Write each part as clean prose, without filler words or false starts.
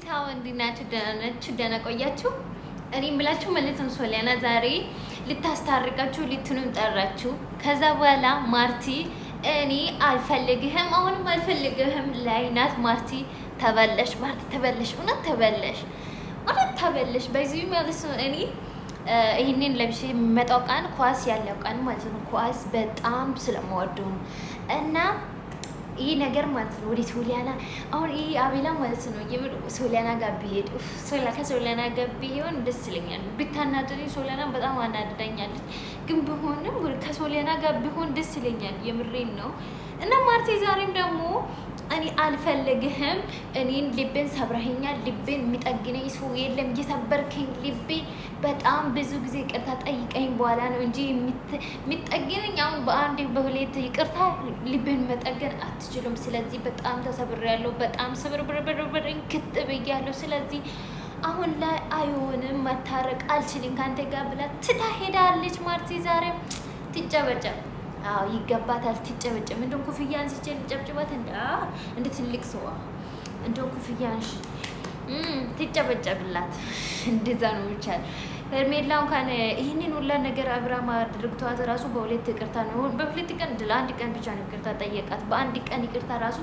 ቻው፣ እንዴት ናችሁ? ደህና ናችሁ? ደህና ቆያችሁ? እኔ የምላችሁ ማለት ነው ሶሊያና ዛሬ ልታስታርቃችሁ ሊቱንም ጠራችሁ። ከዛ በኋላ ማርቲ እኔ አልፈልግህም፣ አሁንም አልፈልግህም ላይ ናት። ማርቲ ተበለሽ፣ ማርቲ ተበለሽ፣ እውነት ተበለሽ፣ እውነት ተበለሽ። በዚህ ማለት ነው እኔ ይህንን ለብሼ የሚመጣው ቀን ኳስ ያለው ቀን ማለት ነው። ኳስ በጣም ስለምወደው ነው እና ይህ ነገር ማለት ነው ወደ ሶሊያና አሁን ይህ አቤላ ማለት ነው የምር ሶሊያና ጋር ቢሄድ ከሶሊያና ጋር ቢሆን ደስ ይለኛል። ብታናደደኝ ሶሊያና በጣም አናድዳኛለች፣ ግን ቢሆንም ከሶሊያና ጋር ቢሆን ደስ ይለኛል። የምሬን ነው። እና ማርቴ ዛሬም ደግሞ እኔ አልፈልግህም፣ እኔን ልቤን ሰብረኸኛል፣ ልቤን የሚጠግነኝ ሰው የለም፣ እየሰበርከኝ ልቤ በጣም ብዙ ጊዜ ይቅርታ ጠይቀኝ በኋላ ነው እንጂ የሚጠግነኝ አሁን በአንድ በሁለት ይቅርታ ልቤን መጠገን አትችሉም። ስለዚህ በጣም ተሰብሬያለሁ፣ በጣም ስብርብርብርብር እንክት ብያለሁ። ስለዚህ አሁን ላይ አይሆንም፣ መታረቅ አልችልም ከአንተ ጋር ብላ ትታ ሄዳለች። ማርቲ ዛሬም ትጨበጨብ። አዎ ይገባታል። ትጨበጨብ። እንደው ኩፍያ አንስቼ ልጨብጭባት እንደ ትልቅ ሰው እንደው ኩፍያ አንሽ ትጨበጨብላት። እንደዛ ነው ይቻል። ሄርሜላ እንኳን ይህንን ሁላ ነገር አብርሃም አድርግቷት ራሱ በሁለት ይቅርታ ነው፣ በሁለት ቀን ለአንድ ቀን ብቻ ነው ይቅርታ ጠየቃት። በአንድ ቀን ይቅርታ ራሱ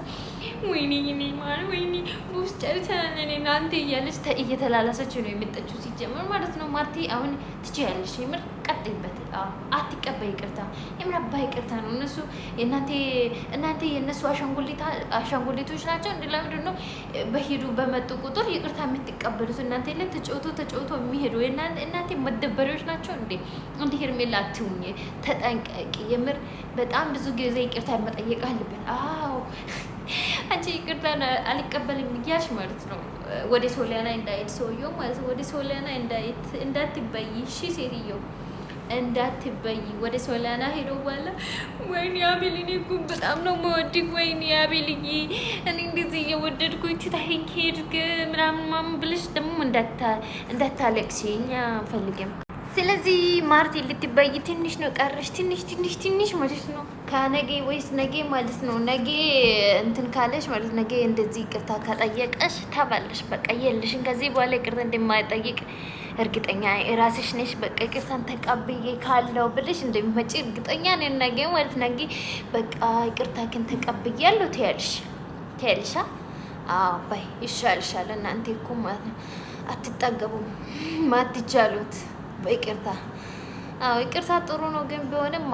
ወይኔ እኔ ማር ወይኔ በውስጥ ጨርሰናል እኔ እናንተ እያለች እየተላላሰች ነው የመጣችው ሲጀምር ማለት ነው። ማርቲ አሁን ትችያለሽ፣ የምር ቀጥይበት። አትቀበይ ይቅርታ፣ የምን አባ ይቅርታ ነው እነሱ እናንተ እናንተ የእነሱ አሻንጉሊቶች ናቸው። እንደ ለምንድን ነው በሄዱ በመጡ ቁጥር ይቅርታ የምትቀበሉት? እናንተ የለ ተጫውቶ ተጫውቶ የሚሄዱ እናንተ መደበሪዎች ናቸው እንዴ? እንዲ ሄርሜላ አትሁኝ፣ ተጠንቀቂ። የምር በጣም ብዙ ጊዜ ይቅርታ መጠየቅ አለበት። አዎ አንቺ ይቅርታ አልቀበልም እያልሽ ማለት ነው። ወደ ሶሊያና እንዳይሄድ ሰውየው ማለት ነው። ወደ ሶሊያና እንዳትበይ እሺ ሴትዮ እንዳትበይ። ወደ ሶላና ሄዶ በኋላ ወይኔ አቤል፣ እኔ እኮ በጣም ነው የምወድህ፣ ወይኔ አቤልዬ፣ እኔ እንደዚህ እየወደድኩኝ ትታኸኝ ከሄድክ ምናምን ምናምን ብለሽ ደግሞ እንዳታለቅሺ እኛ አንፈልግም። ስለዚህ ማርቲ ልትበይ ትንሽ ነው ቀረሽ፣ ትንሽ ትንሽ ትንሽ ማለት ነው። ከነጌ ወይስ ነጌ ማለት ነው። ነጌ እንትን ካለሽ ማለት ነገ እንደዚህ ይቅርታ ከጠየቀሽ ተባለሽ፣ በቃ የለሽን። ከዚህ በኋላ ይቅርታ እንደማይጠይቅ እርግጠኛ ራስሽ ነሽ። በቃ ይቅርታን ተቀብዬ ካለው ብለሽ እንደሚመጪ እርግጠኛ ነኝ። ነገ ማለት ነገ በቃ ይቅርታ ግን ተቀብያለሁ ትያለሽ ትያለሽ። አዎ ባይ ይሻልሻል። እናንተ እኮ ማለት ነው አትጠገቡም፣ ማትቻሉት በይቅርታ። አዎ ይቅርታ ጥሩ ነው፣ ግን ቢሆንም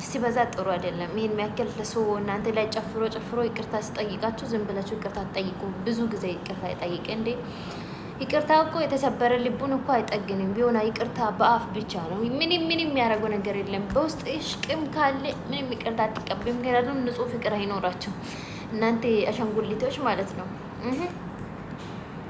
ሲበዛ ጥሩ አይደለም። ይሄን የሚያክል ለሰው እናንተ ላይ ጨፍሮ ጨፍሮ ይቅርታ ሲጠይቃችሁ ዝም ብላችሁ ይቅርታ ትጠይቁ። ብዙ ጊዜ ይቅርታ ይጠይቅ እንዴ! ይቅርታ እኮ የተሰበረ ልቡን እኮ አይጠግንም። ቢሆን ይቅርታ በአፍ ብቻ ነው። ምንም ምንም የሚያደርገው ነገር የለም። በውስጥ ቂም ካለ ምንም ይቅርታ አትቀበይም። ምክንያቱም ንጹህ ፍቅር አይኖራቸው እናንተ አሻንጉሊቶች ማለት ነው።